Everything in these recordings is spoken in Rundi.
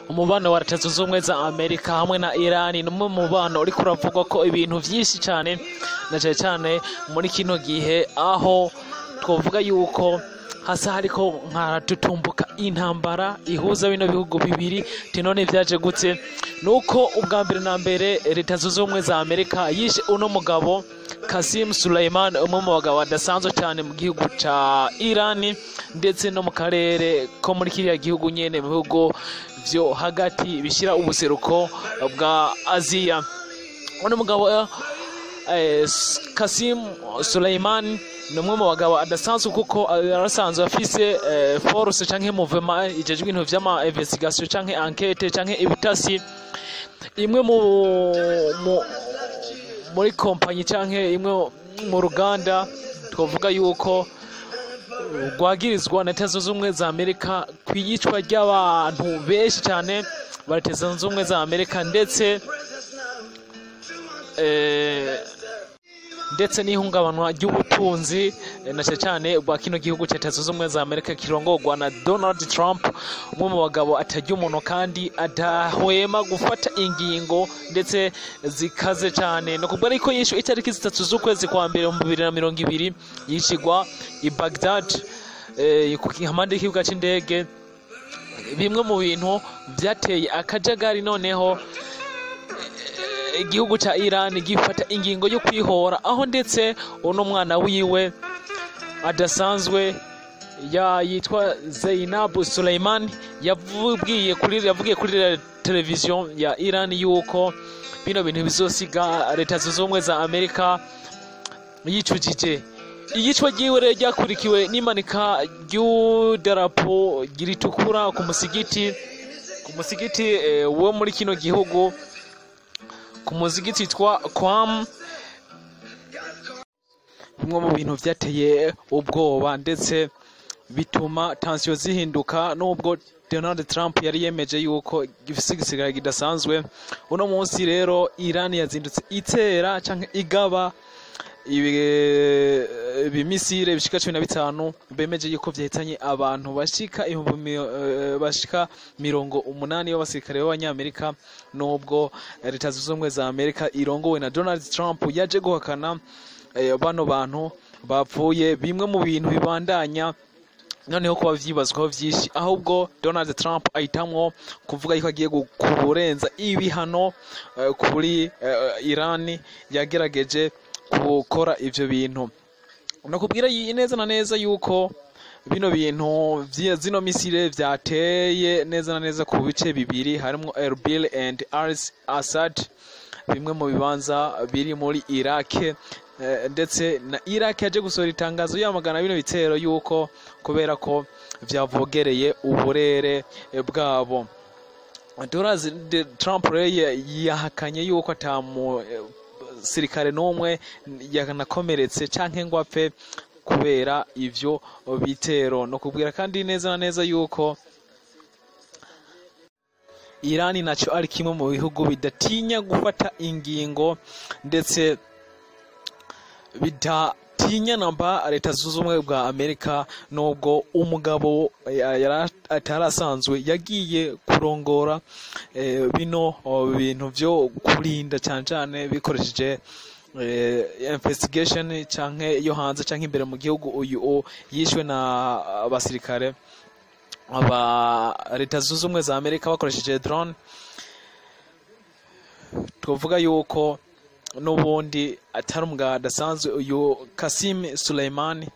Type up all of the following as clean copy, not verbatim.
Umubano wa Leta Zunze Ubumwe za Amerika hamwe na Irani ni umwe mu mubano uriko uravugwa ko ibintu vyinshi cane, na cane cane muri kino gihe aho twovuga yuko hasa hariko nkaradutumbuka intambara ihuza bino bihugu bibiri. Tinone vyaje gute? Nuko ubwa mbere na mbere Leta Zunze Ubumwe za Amerika yishe uno mugabo Qasim Suleiman, umwe mu bagabo badasanzwe cyane mu gihugu ca Irani ndetse no mu karere ko muri kiriya gihugu nyene, mu bihugu vyo hagati bishira ubuseruko bwa Aziya. Uno mugabo Qasim Suleiman ni umwe mu bagabo adasanzwe, kuko arasanzwe afise force canke mouvement ijejwe ibintu vy'ama investigation canke enquête canke ibitasi, imwe mu muri kompanyi canke imwe mu ruganda twavuga yuko rwagirizwa na Leta Zunze Ubumwe za Amerika ku iyicwa ry'abantu benshi cyane ba Leta Zunze Ubumwe za Amerika, ndetse n'ihungabanywa ry'ubutunzi, na cyane cyane bwa kino gihugu cya Leta Zunze Ubumwe za Amerika kirongorwa na Donald Trump, umwe mu bagabo atarya umuntu kandi adahwema gufata ingingo ndetse zikaze cyane. No kubwo ariko yishwe itariki 3 z'ukwezi kwa mbere mu 2020, yicigwa i Baghdad, ku hampande y'ikibuga c'indege, bimwe mu bintu byateye akajagari. Noneho igihugu ca Iran gifata ingingo yo kwihora, aho ndetse uno mwana wiwe adasanzwe ya yitwa Zainab Suleiman yavugiye kuri televiziyo ya Iran yuko bino bintu bizosiga Leta Zunze Ubumwe za Amerika yicujije. Iyicwa ryiwe rero ryakurikiwe n'imanika ry'udarapo ritukura ku musigiti wo muri kino gihugu, ku muzigiti witwa Qom, bimwe mu bintu vyateye ubwoba ndetse bituma tension zihinduka, nubwo Donald Trump yari yemeje yuko gifise igisirikare kidasanzwe. Uno munsi rero Iran yazindutse itera canke igaba ibimissile bishika 15, bemeje yuko vyahitanye abantu bashika bashika 80 b'abasirikare b'abanyamerika, nubwo Leta Zunze Ubumwe za Amerika irongowe na Donald Trump yaje guhakana bano bantu bapfuye, bimwe mu bintu bibandanya noneho kuba vyibazwaho vyinshi. Ahubwo Donald Trump ahitamwo kuvuga yuko agiye kurenza ibihano kuri Iran yagerageje gukora ivyo bintu. Nakubwira neza na neza yuko bino bintu zino missile vyateye neza na neza ku bice bibiri harimwo Erbil and Al Asad, bimwe mu bibanza biri muri Iraq, ndetse na Iraq yaje gusohora itangazo yamagana bino bitero yuko kubera ko vyavogereye uburere bwabo. Donald Trump rero yahakanye yuko ata mu sirikare n'umwe yanakomeretse canke ngo apfe kubera ivyo bitero. No kubwira kandi neza na neza yuko Irani naco ari kimwe mu bihugu bidatinya gufata ingingo ndetse bidatinya namba Leta Zunze Ubumwe bwa Amerika, nubwo umugabo yari atarasanzwe yagiye kurongora bino bintu vyo kurinda cyane cyane bikoresheje investigation canke yo hanze canke imbere mu gihugu. Uyu yishwe na abasirikare aba Leta Zunze Ubumwe za Amerika bakoresheje drone. Twavuga yuko n'ubundi atari umugabo adasanzwe uyu Qasim Suleimani,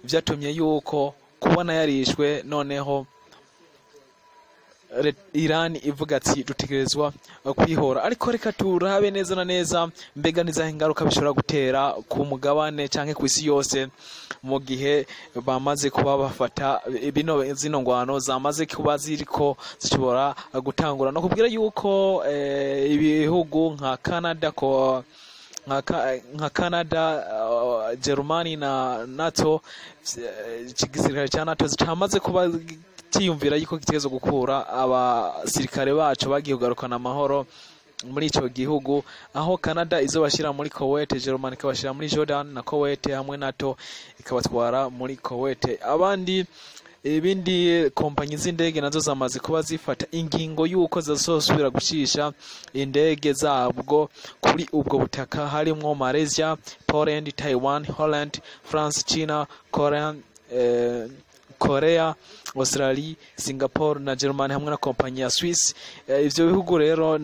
vyatumye yuko kubona yarishwe noneho Iran ivuga ati dutegerezwa kwihora. Ariko reka turabe neza na neza mbega nizahe ingaruka bishobora gutera ku mugabane canke ku isi yose mu gihe bamaze kuba bafata bino, zino ngwano zamaze kuba ziriko zishobora gutangura. No kubwira yuko ibihugu nka Canada ko nka Canada, Germany na NATO, igisirikare ca NATO camaze kuba cyiyumvira yuko gitegerezwa gukura abasirikare bacu bagiye kugarukana amahoro muri ico gihugu, aho Canada izobashira muri Kuwait, Germany ikabashira muri Jordan na Kuwait, hamwe NATO ikabatwara muri Kuwait. Abandi Ibindi kompanyi z'indege nazo zamaze kuba zifata ingingo y'uko zazosubira gucisha indege zabwo kuri ubwo butaka, harimwo Malaysia, Poland, Taiwan, Holland, France, China, Korea, Australia, Singapore na Germany hamwe na kompanyi ya Swiss. Ivyo bihugu rero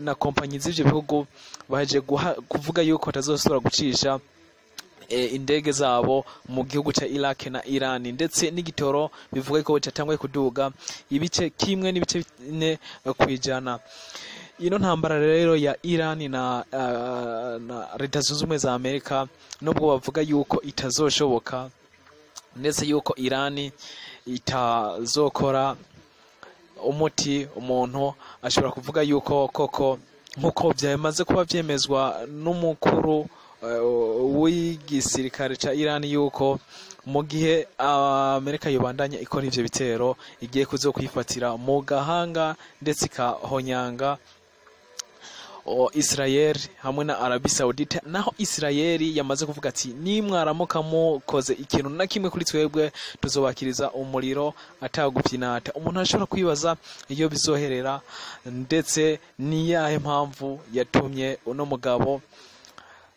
na kompanyi z'ivyo bihugu baje kuvuga yuko batazosubira gucisha indege zabo mu gihugu ca Iraq na Iran. Ndetse n'igitoro bivuga ko cyatanguye kuduga ibice 1.4 kwijana. Ino ntambara rero ya Iran na Leta Zunze Ubumwe za Amerika, nubwo bavuga yuko itazoshoboka, ndetse yuko Iran itazokora umuti, umuntu ashobora kuvuga yuko koko nkuko byamaze kuba byemezwa n'umukuru w'igisirikare ca Iran yuko mu gihe Amerika yobandanya ikora ivyo bitero igiye kuzokwifatira mu gahanga ndetse ikahonyanga Israel hamwe na Arabie Saoudite. Naho Israel yamaze kuvuga ati nimwaramuka mukoze ikintu na kimwe kuri twebwe tuzobakiriza umuriro atagupyinata. Umuntu ashobora kwibaza iyo bizoherera, ndetse niyahe mpamvu yatumye uno mugabo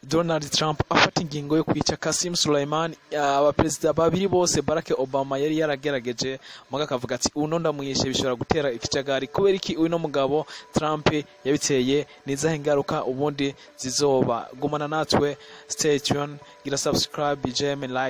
Donald Trump afata ingingo yo kwica Qasim Soleimani. Abaperezida babiri bose, Barack Obama yari yaragerageje muga akavuga ati uno ndamwishe bishobora gutera ikijagari. Kubera iki uno mugabo Trump yabiteye? Nizahe ingaruka ubundi zizoba? Gumana natwe, stay tuned, gira subscribe, jam and like.